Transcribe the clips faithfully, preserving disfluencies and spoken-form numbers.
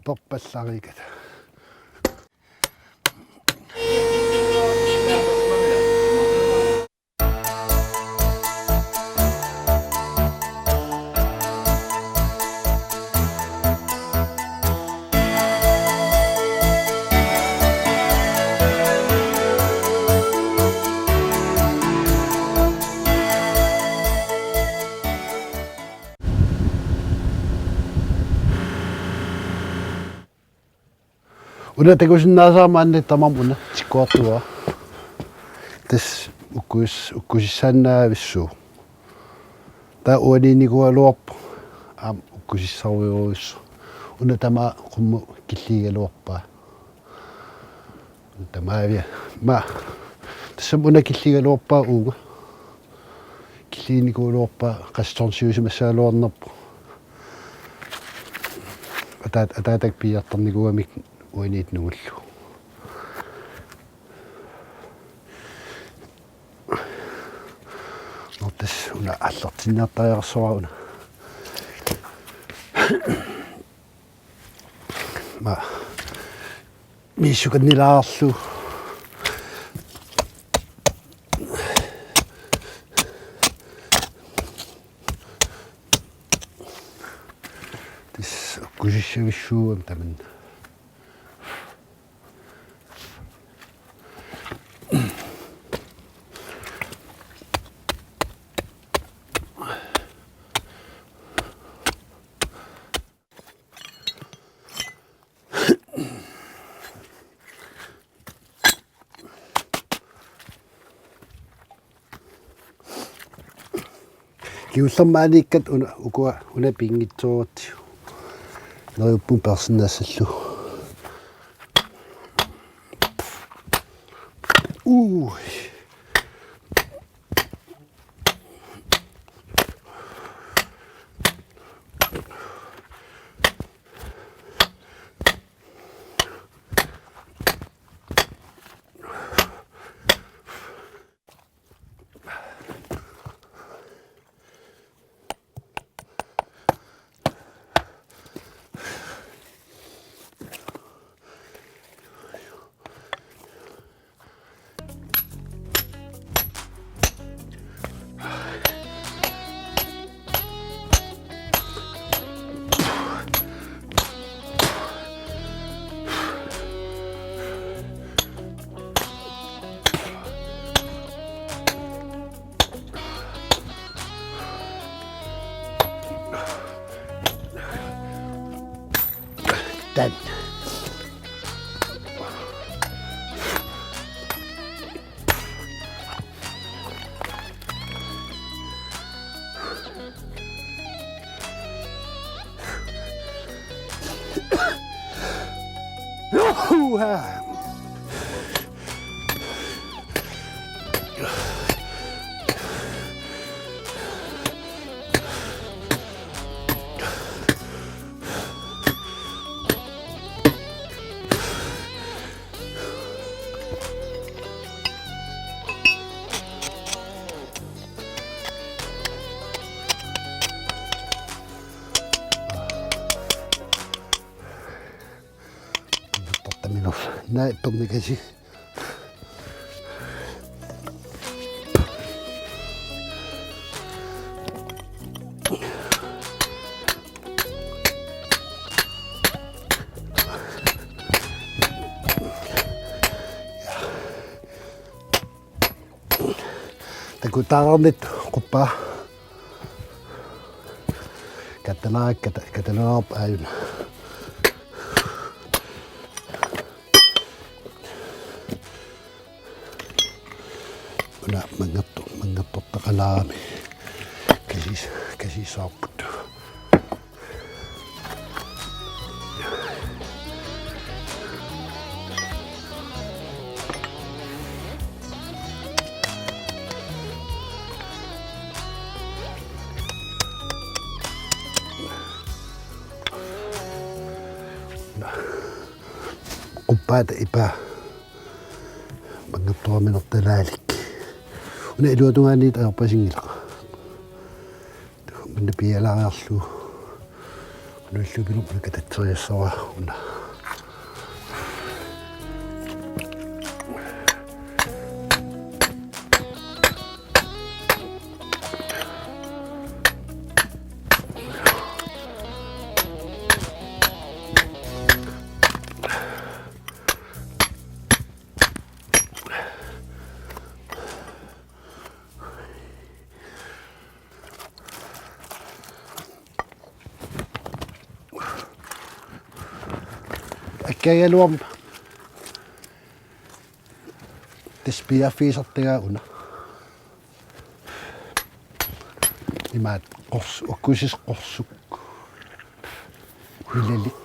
Perpallariikkat. Una takusinnaasaramik anni tamarmik una tikkuartugaa. Tassa ukkus-, ukkusissaannaavissuaq. Taava uaniinnikuugaluarpoq. Aamma ukkusissarujoorujussuaq. Una tamaat qummut killiigaluarpaa. Tamaavia. Ma. Tassami una killiigaluarpaa uunga. Killiinnikuugaluarpaa qassit tonsiusimassagaluarnerput. Ataat-, ataatakka piiartarnikuugamik uaniit nungullugu. Nå, tassa una aallartinniartariaqarsuara una. Ma. Misissukannilaarlugu. Tassa ukkusissavissuaq tamanna. Kingullermi maaniikkat una, ukua, una pinngitsoorutsigu. Neriuppunga peersinnaassallugu. Uu. Taanna. Taminor. Naappernikasi. Takutaarnit quppaa. Katalaak, kata-, katalaarp aajuna. Una manngertu-, manngertortaqalaarami. Kasis-, kasissavarput. Quppaata ipaa. Manngertuarminertalaalik. Una iluatungaaniit ajorpasinngilaq. Manna piialaariarlugu. Nuillupilup nakatatserissawa una. Akkaagaluam. Tassa piaffissartagaa una. Imaat qors-, ukkusissaq qorsuk. Milalik.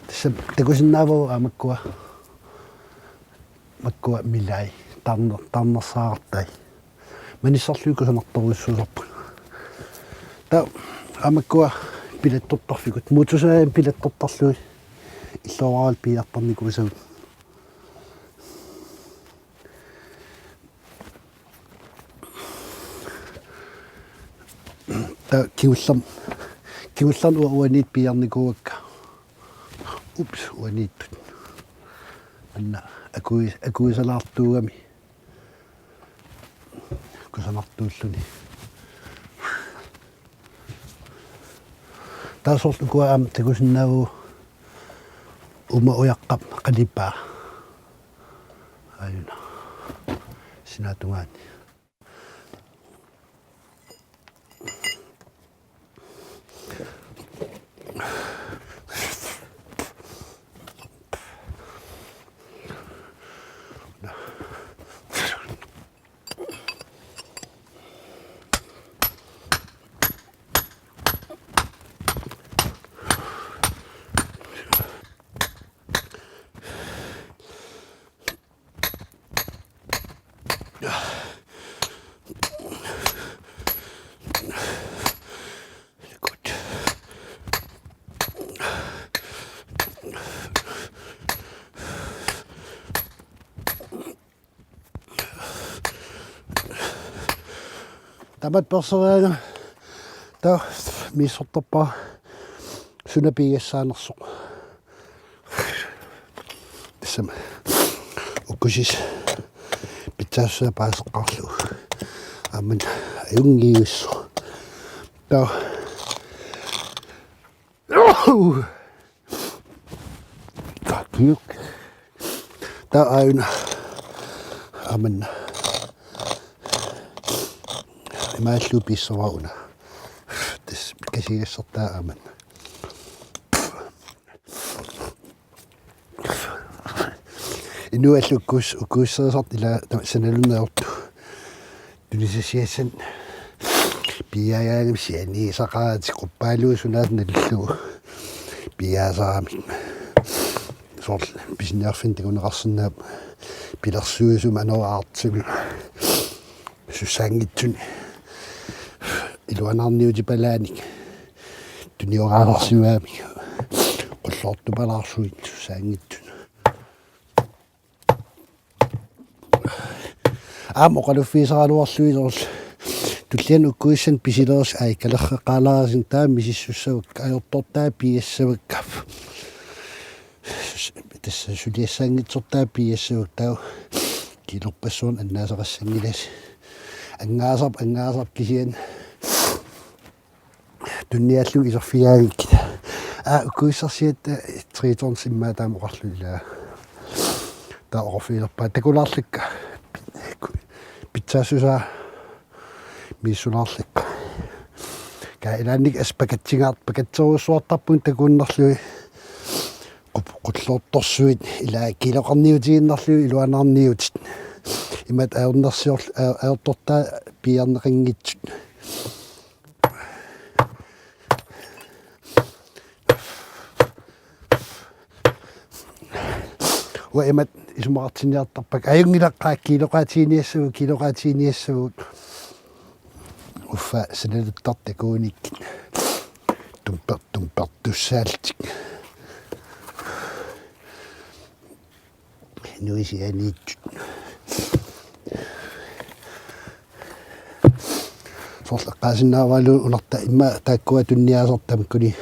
Tassa takusinnaavara aamakkua. Makkua milai. Tarner-, tarnersaartai. Manissarlugit kusanartorujussuusarput. Taava aamakkua pilattortarfigut. Motorsaviani pilattortarlugit. Illoraal piartarnikuusagut. Taava kingullerm-, kingullerni ua-, uaniit piarnikuuakka. Ups, uaniittut. Anna akui-, akuisalaartuugami. Kusanartuulluni. Taava soorlu ukua aamma takusinnaavugut uuma ujaqqap qalipaa. Aajuna. Sinaatungaani. Tamatta persoriaanga. Taava misissortarpara suna piiassaanersoq. Tassami ukkusissaq pitsaassusaa paaseqqaarlugu. Aamma ajunngivissoq. Taava. Takiuk. Taava aajuna. Aamma. Imaallu pissavara una. Tassa kasigassartaa aamma. Inuallu ukkus-, ukkusissarisartut ila ta-, sanalunneq ajortut. Tunisassiassanik piiaagaangami sianiisaqaratik quppaaluit sunaata nalullugu piiaasaramik. Soorlu pisiniarfinni takuneqarsinnaapput pilersuisumik anoraartumik. Sussaanngitsunik iluanaarniutipalaanik tunioraalersimamik qulloortupalaarsuit sussaanngitsunik. Aamma oqaluffigisaraluarlugit soorlu tulliani ukkusissanik pisilerussi ai kalerreqqaalaarisinnut taava misissussavakka ajortortaa piiassavakka. Sus-, tassa suliassaanngitsortaa piiassavakka taava kiilerpassuarnik annaasaqassanngilasi. Angaasarp-, angaasarp kisianni tunniaallugit iserfigaangakkit. Aa, ukkusissarsiat, eh, tre tons immaqa taama oqarlugit ilaa. Taava oqarfigilerpara takulaarlakka. Pitsaassusaa misissulaarlakka. Kaa ilaannik as pakatsingaart-, pakatserujussuartarpunga takuinnarlugit. Qup-, qulloortorsuit ilaa kiiloqarniutigiinnarlugit iluanaarniutit. Imatut ajornersior-, a-, ajortortaa piiarneqanngitsut. Uanga imatut isumaqartinniartarpakka. Ajunngilaq, qaa kiiloqaatiginiassavut, kiiloqaatiginiassavut. Uffa sanaluttartut takuunikkit. Tumper-, tumpertussaallutik. Inuit sianiitsut. Soorlu eqqaasinnaavaraluunniit unarta immaqa taakkua tunniaasartut tamakkuni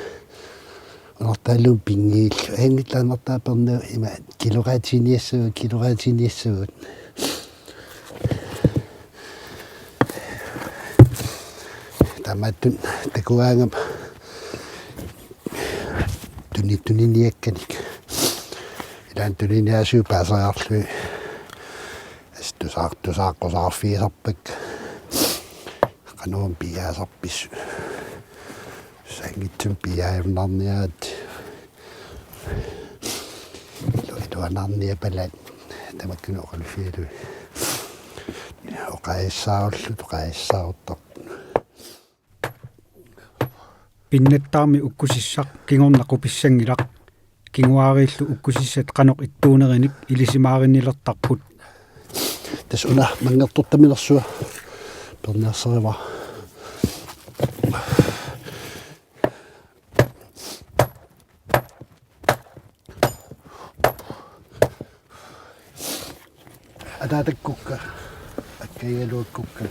Anartaalluunniit pinngillu. Angillaannartaa pernaa ima kiloraatiniassagut, kiloraatiniassagut. Taamaattumik takugaangama tuni-, tuniniakkanik. Ilaanni tuniniaasut paaseriarlugit. Assut tusaar-, tusaaqqusaarfigisarpakka. Qanoq piiaasarpis. Sangitsum piiaajunnaarniaat. Ilu-, iluanaarniapalaat. Tamakkununnga oqalufialu. Oqaasissaarulluta, oqaasissaaruttarpugut. Pinnattaarmi ukkusissaq kingorna qupissanngilaq. Kinguaariillu ukkusissat qanoq ittuunerinik ilisimaarinnilertarput. Tassa una manngertortaminersuaq perniarsarivara. Ataatakkukka, akkagigaluakkukka,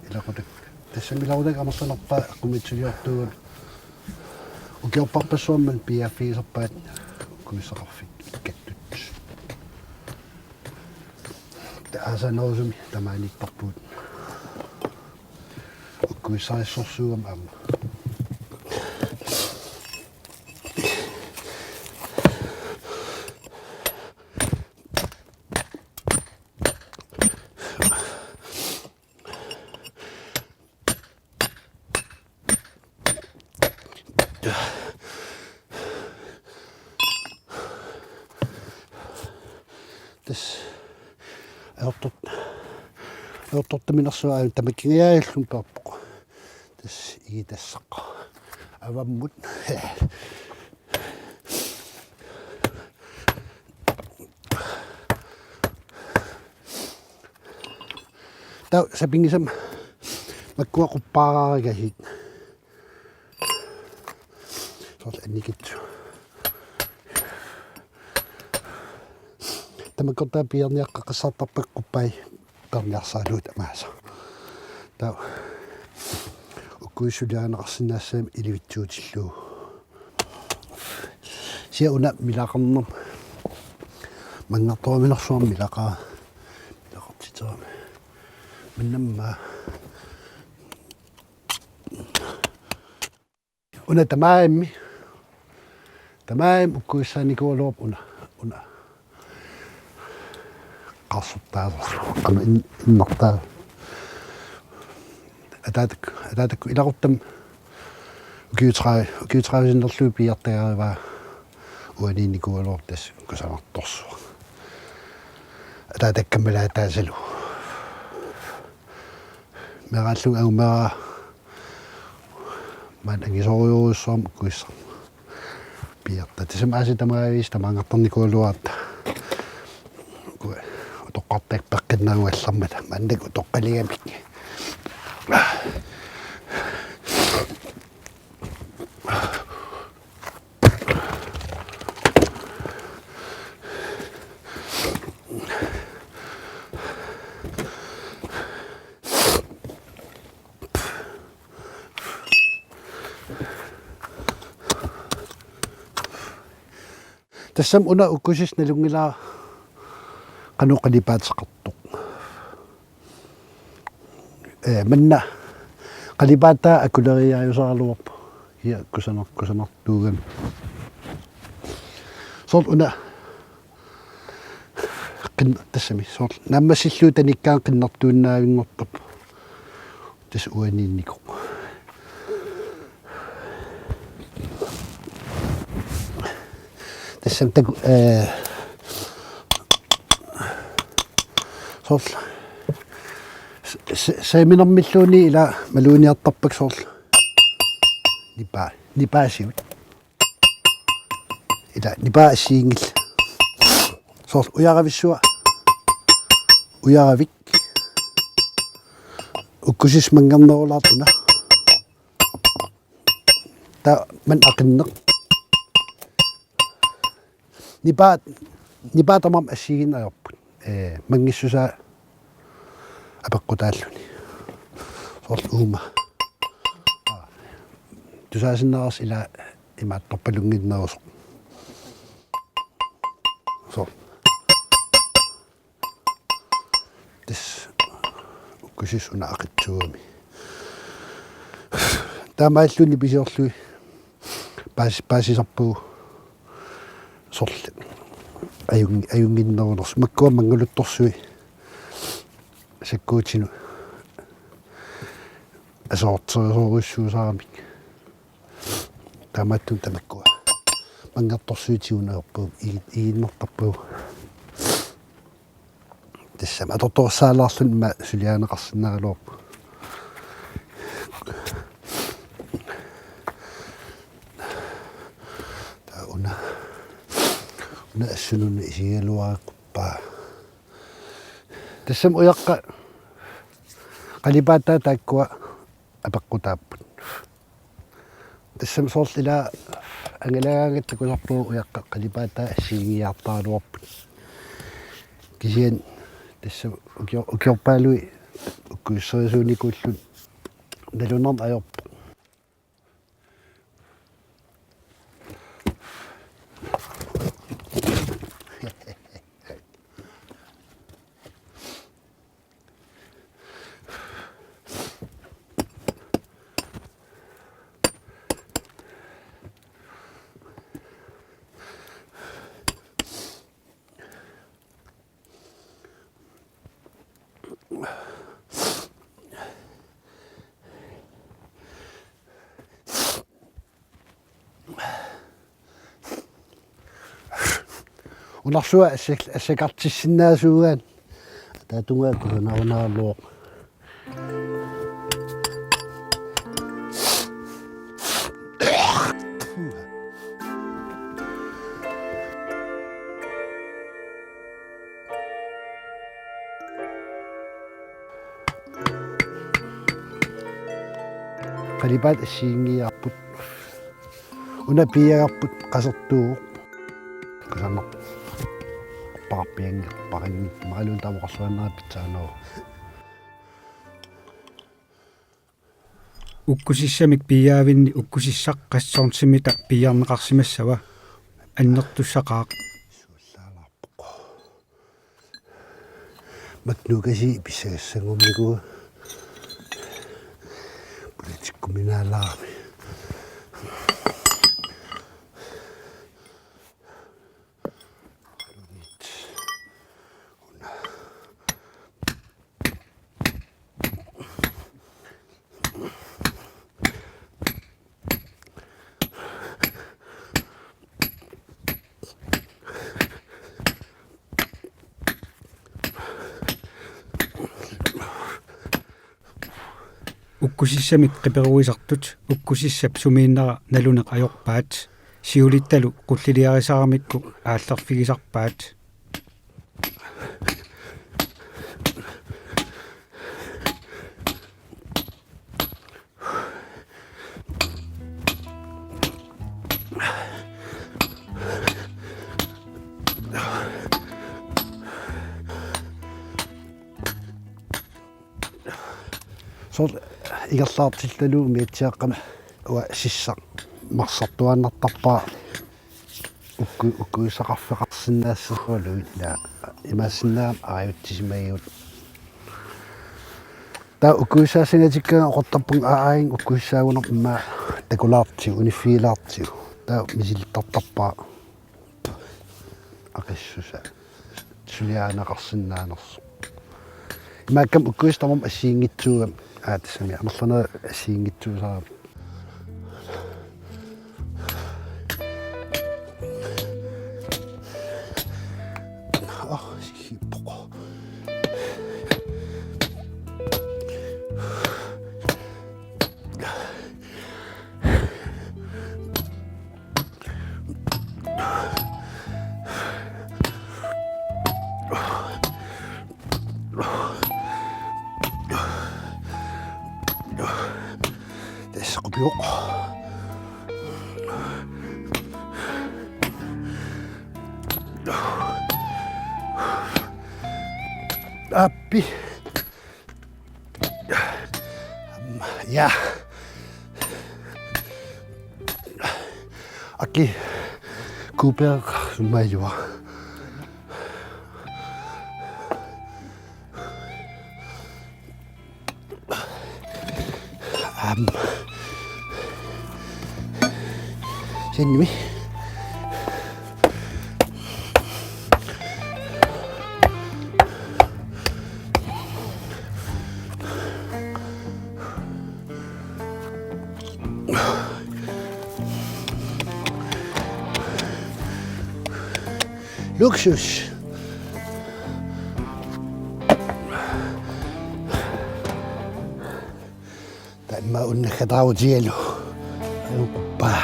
ilaqutakka. Tassami ilaqutakka amerlanerpaat eqqumiitsuliortuugaluarluni. Ukiorparpassuarni piiaaffigisarpaat ukkuissaqarfik ikkattut. Taava aasaanerusumik tamaaniittarpugut. Ukkuissarissorsuugami aamma. Tassa ajortort-, ajortortaminersuaq aamma tamakkingajaajalluni peerpoq. Tassa igitassaq avammut. Taava sapinngisamik makkua quppaaraarigaatsigut. Soorlu annikitsu. Tamakkortaa piiarniaqqaqqissaartarpakka quppai perniarsaralugu tamaasa. Taava ukkuissuliarineqarsinnaassammata ilivitsuutillugu. Kisianni una milaqarnerma. Manngertoraminersuarmi milaqaa-, milaqartiterami. Mannamma. Una tamaani. Tamaani ukkuissaanikuugaluarpoq una. Una. Qarsortaasoq. Qanoq in-, innartaa. Ataatak-, ataatakkut ilaquttam ukiut tredive, ukiut tredive sinnerlugit piiartagarivaa uaniinnikuugaluarpoq tassa kusanartorsuaq. Ataatakka malaataasalu. Meeraallunga angumera maani angisoorujussuarmik ukkuissaq. Piiartaa. Tassami aasiit tamaaviisa tamaanngartarnikuugaluaratta. Uku utoqqartakka peqqinnerugallarmata. Maannakkut utoqqaligamik. Tassami una ukkusissaq nalunngilara qanoq qalipaateqartoq. Ee, manna qalipaataa akuleriaajusaraluarpoq. Ja kusanar-, kusanartuugami. Soorlu una qin-, tassami soorlu naammassillugu tanikkaanni qinnartuinnaavinngortarpoq. Tassa uaniinnikoq. Tassami taku-, ee, soorlu. Se-, se-, seminarmilluunniit ila maluginiartarpakka soorlu. Nipaa-, nipaasigut. Ila nipaa assigiinngillat. Soorlu ujaravissuaq. Ujaravik. Ukkusissaq manngernerulaarpoq una. Taava manna aqinneq. Nipaa, nipaa tamarmik assigiinnarput. Ee, manngissusaa apeqqutaalluni. Soorlu uuma. Tusaasinnaarsi ila Imaattorpalunnginnerusoq. So. Tassa ukkusissaq una aqitsuugami. Taamaalilluni pisiorlugit paas-, paasisarpugut soorlu ajun-, ajunnginnerunersoq. Makkua manngaluttorsui sakkuutinut aserorterisorujussuusaramik. Taamaattumik tamakkua manngertorsuit tiguneqarput igi-, iginnertarput. Tassami atortorissaalaarluni immaqa suliarineqarsinnaagaluarpoq. Taava una, una assunuuna isigaluareqquppaa. Tassami ujaqqat qalipaataa taakkua apeqqutaapput. Tassami soorlu ila angalagaangatta takusarpugut ujaqqat qalipaataa assigiinngiiaartaraluarput. Kisianni tassami ukio-, ukiorpaaluit ukkuisserisuunikuulluni nalunermik ajorpoq. Unarsuaq assak-, assakartissinnaasuugaanni. Ataatungaa kusanarunaraluaq. Qalipaatit assigiinngiiaarput. Una piiagarput qasertuuvoq. Kusanarpoq. Paarpianngipparinngit maqaluun tamoqarsuannera pitsaaneruvoq. Ukkusissamik piiaavinni ukkusissaq qassoornsimita piiarneqarsimassava annertussaqaaq. Magnuukasi pissagassanngornikuuvoq. Politikkuminaalaarami. Ukkusissamik qiperuisartut ukkusissap sumiinnera naluneq ajorpaat, siulittalu qulliliarisaramikku aallerfigisarpaat. Soorlu ingerlaartillalu umiatsiaaqqami uanga sissaq marsartuaannartarpara ukku-, ukkuissaqarfeqarsinnaassaluit ila imaassinnaagami aajutsisimagigut. Taava ukkuissaassangatikkaangat oqortarpunga aajuna ukkuissaagunarpoq immaqa takulaartigu, uniffigilaartigu. Taava misilittartarpara. Aqissusaa. Suliarineqarsinnaanersoq. Imaakkami ukkuissaq tamarmik assigiinngitsuugami. Aa, tassami amerlanerit assigiinngitsuusarami. Aa, sikippoq. Tassa qupivoq. Aappi. Ja. Aki, kuupeeq summaajua. Am. Sinmi. Luksus. Taama unnakkataarutigalugu. Ajukuppaa.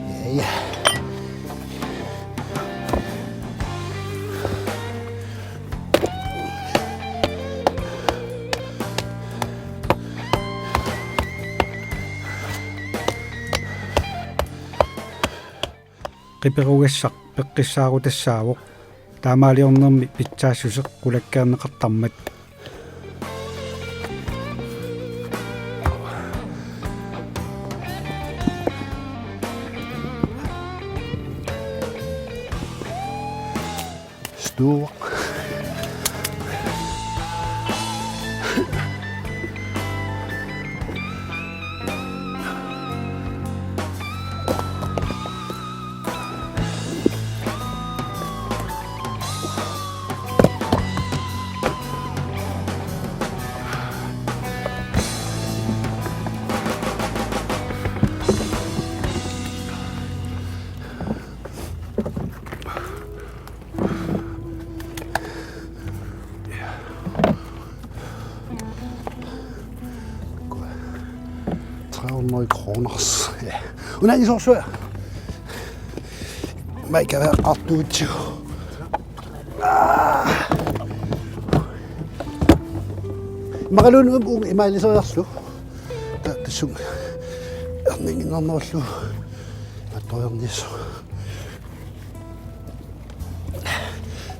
Ja, ja. Qiperugassaq peqqissaarutaassaavoq taamaaliornermi pitsaassuseq qulakkeerneqartarmat. Stor. Tre hundrede kroner. Ja. Una isorsuaq. Maika artuutsu. Maqaluun um, um, imaaliseriarlu. Ta-, tassum. Erniinnarnerullugu. Mattoriarniassu.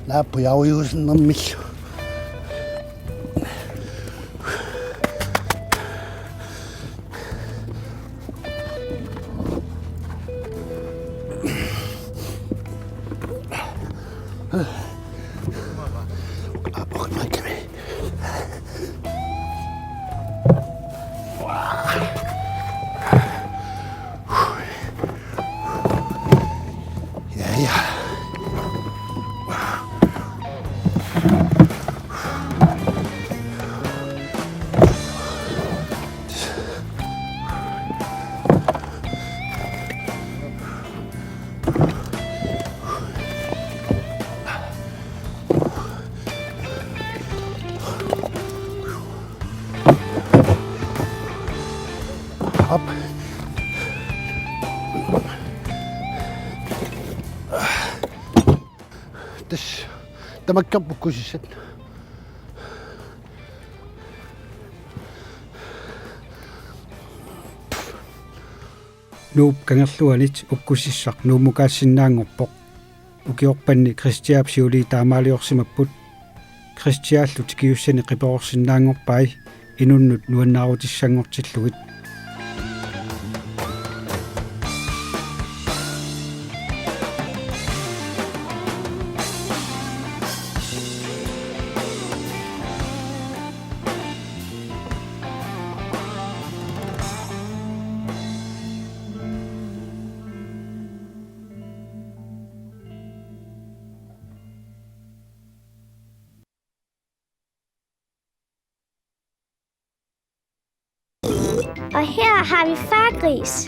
Naappujarujuusinnermillu. Ja, ja. Op. Tassa tamakkerput ukkusissat. Nuup Kangerluanit ukkusissaq Nuummukaassinnaanngorpoq. Ukiorpanni Kristiap siulii taamaaliorsimapput. Kristiallu tikiussani qiperorsinnaanngorpai inunnut nuannaarutissanngortillugit. Og her har vi fyrre gris.